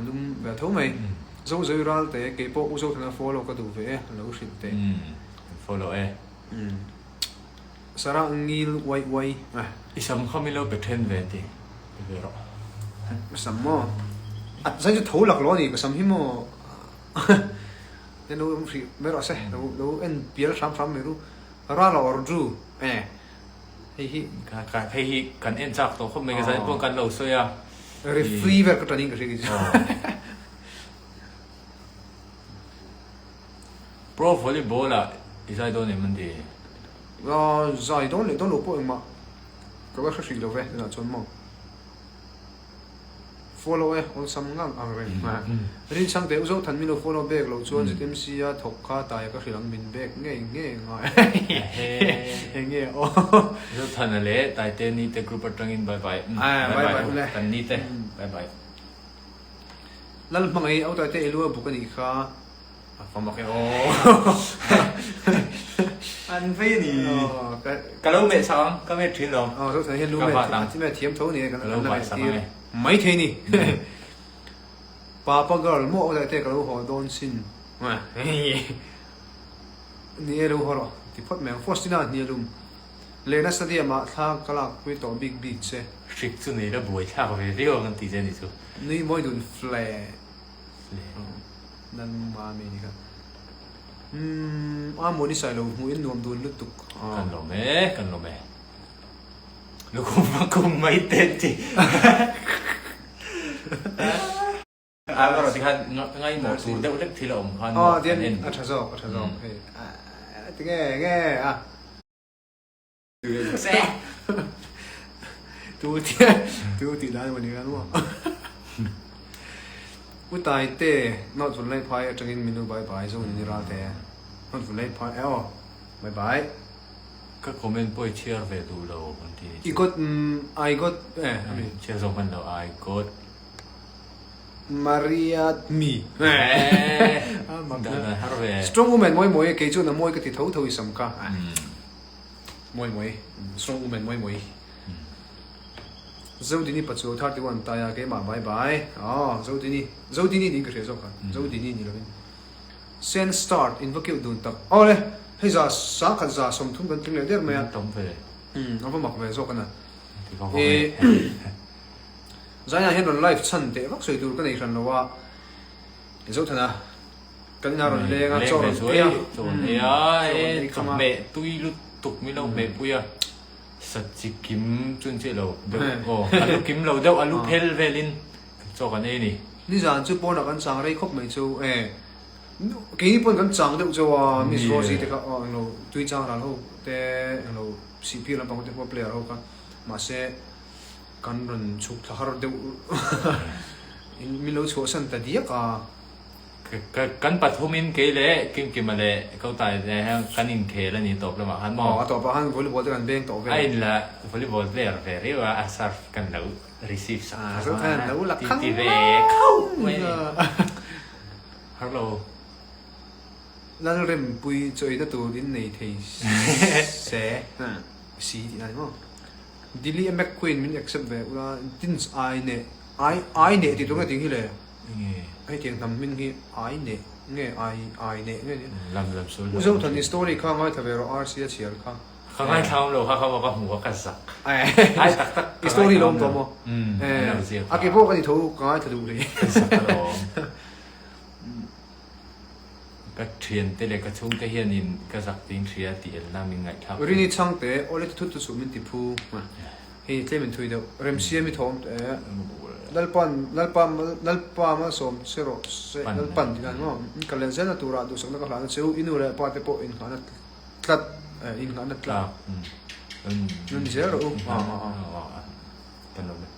Lum ve tho mai. Zozoi Ralte, kei pawh U Zothana follow ka duh ve e, lo hrilh teh. Kan follow e. Sarah Ngil uai uai. I sam kha min lo pe then ve ti ti ve rawh. Ka sam maw? A zai chu tho lak lo a ni ka sam hi maw? Nen lo awm hrih mai rawh se, lo lo en pial hram hram mai ru. Rala or Drew e hei hi. Ka hei hi kan en chak tawh khawp mai ka zai pawh kan lo sawi a. Referee vel ka tan in ka hria kei chu. Pro volleyball ah i zai dawn em an ti? Zai dawn leh dawn lo pawh engmah ka va hre hrih lo ve tunah chuan maw. Follow e awlsam ngang ang reng. Rinchang teh u Zothan min lo follow bek loh chuan ZMC a thawk kha taia ka hrilh ang min bek ngei ngei ngai. Eng nge aw. Zothana leh Taite ni te group atangin bye bye. Bye bye u le. Kan ni te bye bye. Lal hmangaih au Taite i lu a buk anih kha. A fa mak e aw. An vei a ni. Ka lo meh sak ang, ka meh thin lo. Aw Zothana hian lu meh thiam tho a ni e kan la meh tir mai thei ni. Papa girl maw aw Taite ka lo haw dawn sin. Ni e lo haw rawh ti phawt mai ang. Faustina hnialum Lehna stadium ah thla ka lak pui tawh bik bik che. Hrik chu nei la buai thlak ve viau ang an ti che ni chu. Nui mawi dun fle. Nan mami ni kha. Umm a mawni sai lo hmuh in nuam dun lutuk. Kan lawm e, kan lawm e. Lukhum a kum mai te chi. A erawh tikhan ngaimawh tur deuh hlek thil a awm khan maw kan en. A tha zawk, a tha zawk hei. Tinge nge a. Tu tu tih dan emaw ni khan maw. U Taite, North Vunlai Phai atangin min lo bye bye zo ni ral te. North Vunlai Phai e aw. Bye bye. Ka comment pawh i chhiar ve duh lo an ti ni chu. I got I got eh ami. Chhiar zawk hman lo I got. Maria mi. Dan har ve. Strong woman mawi mawi kei chuan a mawi ka ti tho tho i sam kha. Mawi mawi strong woman mawi mawi. Zodini pachuau 31 taia keimah bye bye. Aw Zodini Zodini niin ka hria zawk a Zodini ni lovin. Send start in va keuh dun tak. Aw le hei za sangkhat za 30 kan tling leh der mai a. Tam ve. A va mak ve zawk a na. Zainah hian rawn live chhan teh vak sawi tur ka nei hran lo a, Zothana kan inah rawn leng a, chaw rawn ei a, chaw rawn ei a, e chawhmeh tui lutuk min lo hmeh pui a, sa chi kim chu an chiah lo deuh aw, alu kim lo deuh, alu phel velin chaw kan ei a ni. Nizan chu pawnah kan chang rei khawp mai chu e, keini pawn kan chang deuh chauh a, Miss Rosie te kha aw englo tui chang ral ho te englo sihphir lampang te pawh player ho kha mahse Kan rawn chhuk thla har deuh in min lo chhuahsan ta diak a. Kan pathumin kei leh Kimkima leh Kautai te hian kan inkhel a ni tawp lamah khan maw? Aw, a tawpah khan volleyball te kan beng tawh vel. A inla volleyball player ve riau a, a serve kan lo receive sak thar a, lo la ti ti ve khauh mai a ni. Har lo. Lalrempui chawina tur in nei thei se si tih na ni maw? Dilly a McQueen min accept ve ula tins ai neh ai ai neh tih tur nge tih hi le hei tiang hnam hming hi ai neh nge ai ai neh nge ni lam lam sul u Zothan i story kha ngaithla ve rawh RC a chhiar kha ka ngaithla awm lo kha kha ka hmu a ka zak ai tak tak i story lo awm tawh maw a ke pawh ka ni tho ka ngaithla duh hle ka zak alawm Ka thiante leh ka chhungte hianin ka zak tiin hria tih elna min ngaihthlak pui. Rini chhangte, Awle ti thut tu suh min ti phu. Hei tlem in thui deuh. Remsiam i thawm teh. Lalpan, Lalpa, Lalpa malsawm che rawh se. Lalpan tih dan maw? In kal leh zelna turah duhsakna ka hlahna che u. I nu leh pa te pawh innghahna tlat, innghahna tlak. Nun zel rawh u. Ka lawm e.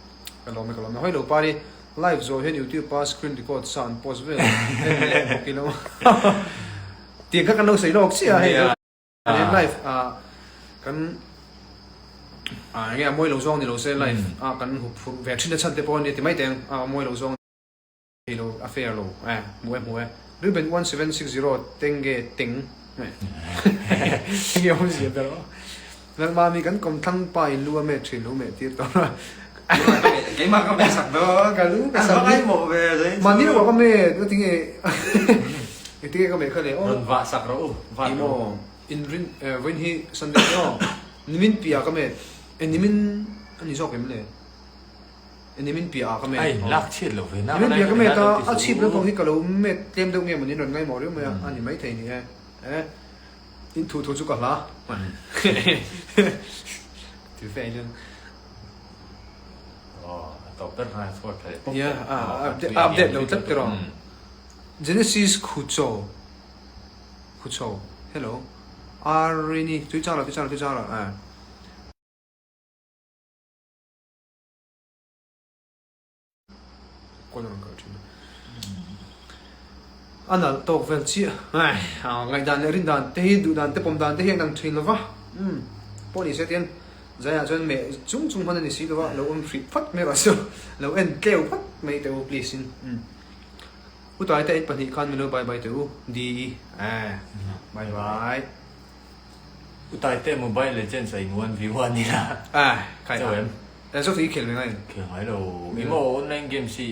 Ka lawm e, ka lawm e. Hawi lo pari. Live zawh hian youtube a screen record sa an post vel en leh bawk ilo tiang kha kan lo sawi lawk chiah a hei hian live ah kan ah enge a mawi lo zawng ni lo se live a kan hup phurh ve thin a chhan te pawh ania ti mai teng a mawi lo zawng ni lo a fair lo eh hmu e hmu e Ruben 1760 tenge teng enge awmzia ber aw Lalmami kan kawmthlang pa in lu a met thin lo meh tir tawh a. Keimah ka meh sak dawn. Ka lu ka sam hi. Mawh ve zai. Mahni lo ka meh ka tinge engtinge ka meh kha le aw. Rawn vah sak rawh u. Vah emaw in rin vawiin hi Sunday ni aw. Nimin piah ka meh e nimin a ni zawk em le? E nimin piah ah ka meh. Ai lak chhiat lo ve na. Nimin piah ka meh ta a chhip lampang hi ka lo meh tlem deuh nge mawni an rawn ngaimawh riau mai a a ni maithei ni e. E in thu thu chu ka hla. Ti ve hian. Nia, a update lo tlat tiraw. Genesis Khucho Khucho Hello Arini tui chang lo tui chang lo tui chang lo eh. Kawn a rawn kal thin a. A nalh tawk vel chiah. Ngaihdan leh rindan te hi duhdan te pawm dan te hi a inang thin lo va. Umm pawh ni se tian zaiah chuan meh chung chung hman a ni si lo va, lo awm hrih phawt mai rawh chu. Lo en tleu phawt mai teh u please in. Umm U Taite in pahnih khan min lo bye bye teh u. DE eh bye bye. U Taite Mobile Legends a in 1v1 ila. Eh khai a. Eng zawk i khel ve ngai? Khel ngai lo. Emaw online games hi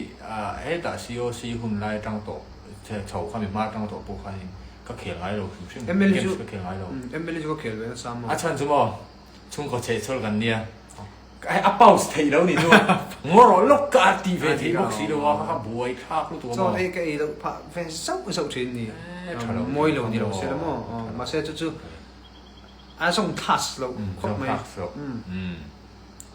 hetah COC hun lai atang tawh chho kha mi hma atang tawh pawh khanin ka khel ngai lo hrim hrim. Games ka khel ngai lo. ML hi chu ka khel ve nasa maw? A chhan chu maw chhungkaw chhehchhawl kan nia. A pause theih lo ni chu. Ngaw rawh lawk ka a ti ve theih bawk si lo a, ka buai thlak lutuk a maw. Chaw ei ka ei loh phah ve zauh zauh thin ni. Mawi lo ni lo se la maw. Mahse chu chu a zawng thlak loh khawp mai.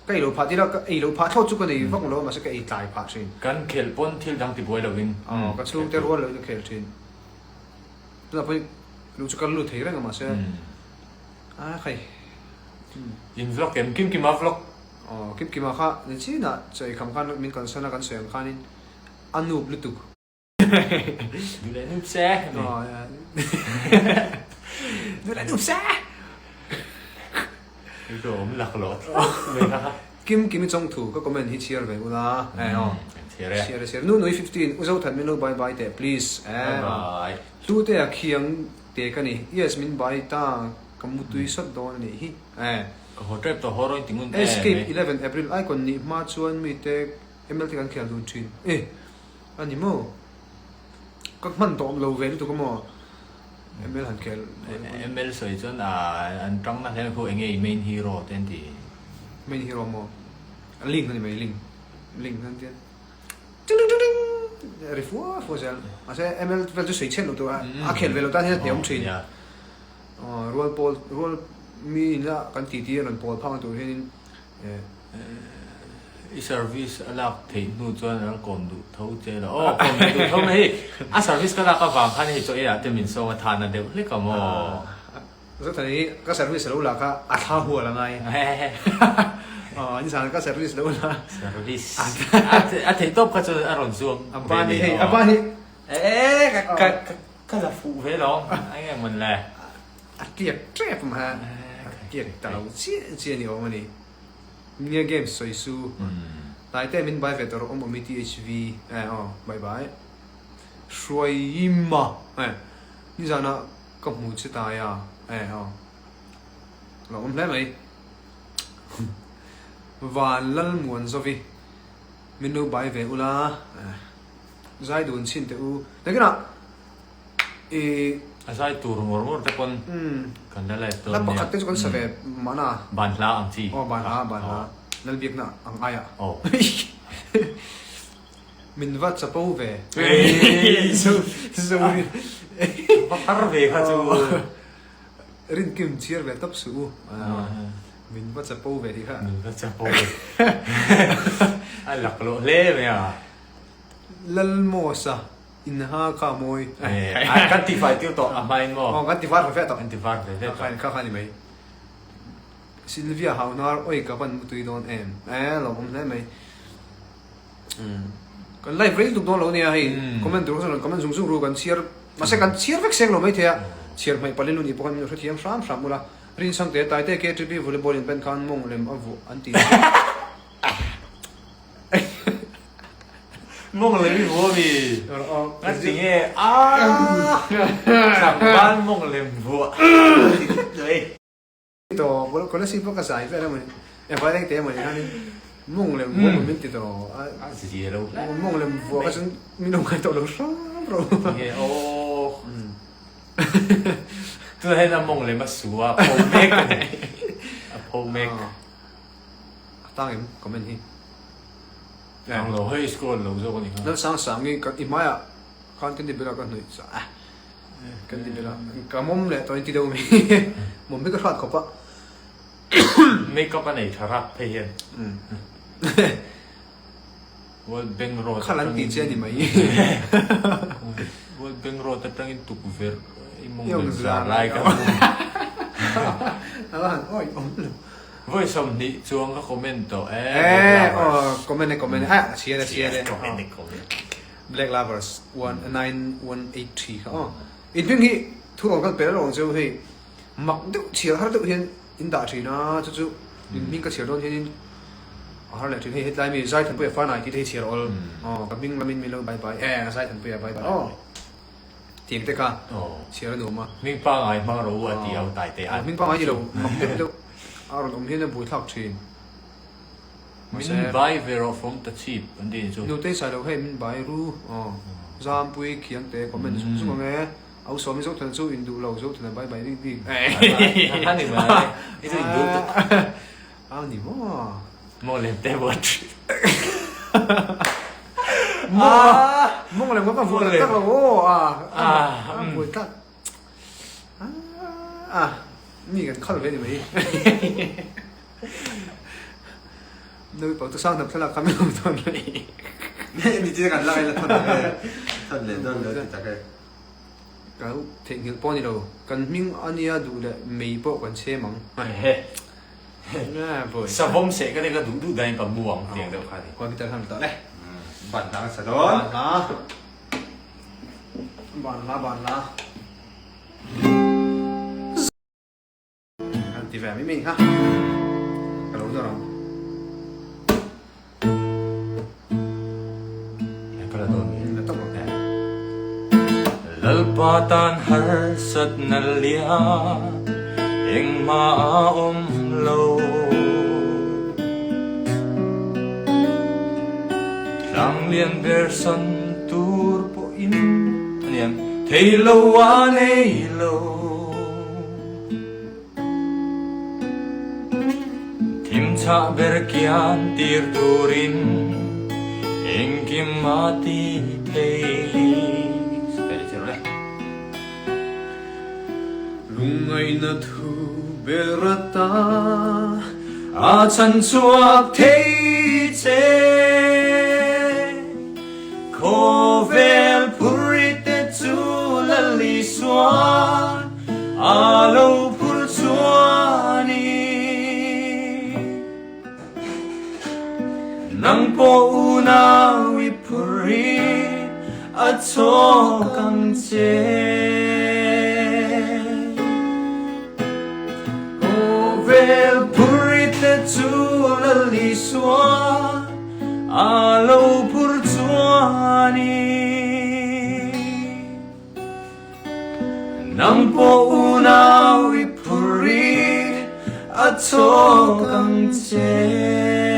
Ka ei lo phah tila ka ei lo phah thlawt chu ka nei vak lo a mahse ka ei tlai phah thin. Kan khelh pawn thil dang ti buai lovin. Aw ka chhungte rual loin ka khel thin. Tunah pawhin luh chu ka lut thei reng a mahse a khai. In vlog em Kim Kima vlog. Aw Kim Kima kha ni chinah chaw eikham khan min kalsan a kan sawi ang khanin a nup lutuk. Duh leh nup se. Duh leh nup se. Rawm lak lo. Kim Kimi chawng thu ka comment hi chhiar ve ula. Eh aw. Chhiar e. Chhiar e chhiar. Nu nui 15 u Zothan min lo bye bye teh please. Eh. Bye bye. Hlu te a khiang te ka ni. Yes min bye ta ka mutui sawt dawn a nih hi. Eh. Ka haw tep tawh haw rawn ti ngun em. Escape 11 April icon nih hma chuan mite MLT kan khel dun thin. Eh. A ni maw? Ka hman tawh lo ve lutuk a maw? ML han khel. ML sawi chuan an tang na hle khu enge i main hero te an ti. Main hero maw? Link a ni mai link. Link an tia. Ting ting ting ting ri fua fua zel. Mahse ML vel chu sawi chhiat lo tur a a khel ve lo tan hian a hneawm thin. Rual pawl rual mi in a kan titi a rawn pawl phak na tur hianin I service a lak theih hnu chuan a kawm duh tho che lo. Aw, kawm duh duh tho mai hei. A service ka lak avang khan hei chaw eiah te min sawng a thahna deuh hlek a maw? Zothana hi ka service lo la kha a thla hual a ngai. Aw, nizan ka service lo la. Service. A theih tawp kha chu a rawn zuam ve A ban hi hei, a ban hi. E, ka ka la fuh ve lo. Eng nge mawn le? A tliak tep mai a, a tliak ta lo chiah chiah a ni awm a ni. Nia games sawi su. Taite min bai ve tawh rawh awm awm i THV eh aw bye bye. Hruaima eh nizana ka hmu che tai a eh aw lo awm hle mai. Van Lalmuanzovi min lo bai ve ula eh zai dun chhin teh u. Nakinah I. A zai tur ngawr ngawr te pawn kan la live dawn nia. Hla pakhat te chu kan sa ve mahna. Ban hla ang chi. Aw ban hla ban hla. Lalbiakna ang aia. Aw. Min va chapo ve. Zo zo rin. Va har ve kha chu. Rinkim chhiar ve tawp suh u. Min va chapo ve tih kha. Min va chapo ve. A laklawh hle mai a. Lalmawsa. Inha kha mawi. Kan ti fai tir tawh a hmain maw? Aw kan ti var ve ve tawh. Kan ti var ve ve tawh. Kha kha ni mai. Sylvia Hauhnar oi ka van mutui dawn em. Eh lo awm hle mai. Kan live rei lutuk dawn lo nia hei. Comment tur kha comment zung zung ru kan chhiar mahse kan chhiar vek seng lo mai thei a. Chhiar hmaih palin lu nih pawh khan min lo hrethiam hram hram ula. Rinsangte Taite KTP volleyball in pen khan mawng lem a vuah an ti. Mawng lem i vuah mi? Nga ti nge aaa tlangval mawng lem vuah ti tlat mai. Tawh Kolasib pawh ka zai vel a mawni e vai reng te a mawni khanin. Mawng lem vuah maw min ti tawh a. A zia lo hle. Mawng lem vuah kha chuan min lo ngai tawh lo hram rawh. Tinge aw. Tunah hian a mawng lem a su a, a pho mek a ni. A pho mek. A tang em comment hi. Tang lo hei scroll lo zawk a ni kha. Lal sang sang i i hmaiah khan kan ti bela ka hnuih sa a. Kan ti bela ka mawm leh tawh in ti deuh mi. Mawm hi ka hrat khawp a. Makeup a nei tha rap phei hian. World Bank Road Khal an ti che a ni mai. World Bank Road atangin tukverh i mawng lem zar lai ka hmu. A han awi awm lo. Vawi 20 chuang ka comment tawh e. Eh aw comment e comment e a chhiar e chhiar e. Comment e comment. Black Lovers 19183 kha aw. In hming hi thu rawn kal pel rawng cheu hei mak deuh chhiar har deuh hian in dah thin a chu chu in hming ka chhiar dawn hianin a har leh thin hei hetlai mi Zaithanpuia Fanai tih te hi chhiar awl aw ka hming lamin min lo bye bye e Zaithanpuia bye bye aw tiang te kha chhiar a nuam a. Hming pangai hmang rawh u a ti au tai te a. Hming pangai ni lo mak deuh deuh a rawn awm hian a buaithlak thin. Min bai ve rawh from ta chip an ti ni chu. Nutei sai lo hei min bai ru aw Zampui Khiangte comment zung zung ang e. Au sawmi Zothana chu in duh lo Zothana bye bye bik bik. A ni mai i chu in duh tuk. A ni maw. Mawng lem te buat. Mawng lem ka vuah tak tak lo aw a a buai tak. A mi kan khal ve ni mai. Nui pawh chu sang hnap thlalak kha min awm dawn mai. Ni chi kan lak ila thawn e. Thawn leh dawn lo ti tak e. Ka theihnghilh pawh a ni lo. Kan hming a nia duh leh mei pawh kan chhem ang. Savawm seh ka nia ka duh duh dahin ka mu ang tiang deuh kha a ni. Khuai bitter khan tawh le. Ban hla ka sa dawn. Ban hla. Ban hla ban hla. An ti ve mai mai kha. Ka lo zawr ang. Ka la dawn mi. La tawp ang. Lalpa tan harsat na lian engmah a awm lo. Tlang lian ber san tur pawhin a niang thei lo a nei lo. Thimchhah ber kian tir turin engkim a ti thei. Lungngaihna thu ber ata a chhan chhuak thei che. Khawvel phurite chu Lal Isuan a lo phur chuan i. Nang pawh unau i phur i a chawk ang che. Khawvel phurite chu Lal Isuan A lo phur chuan i Nang pawh unau i phur i a chawk ang che.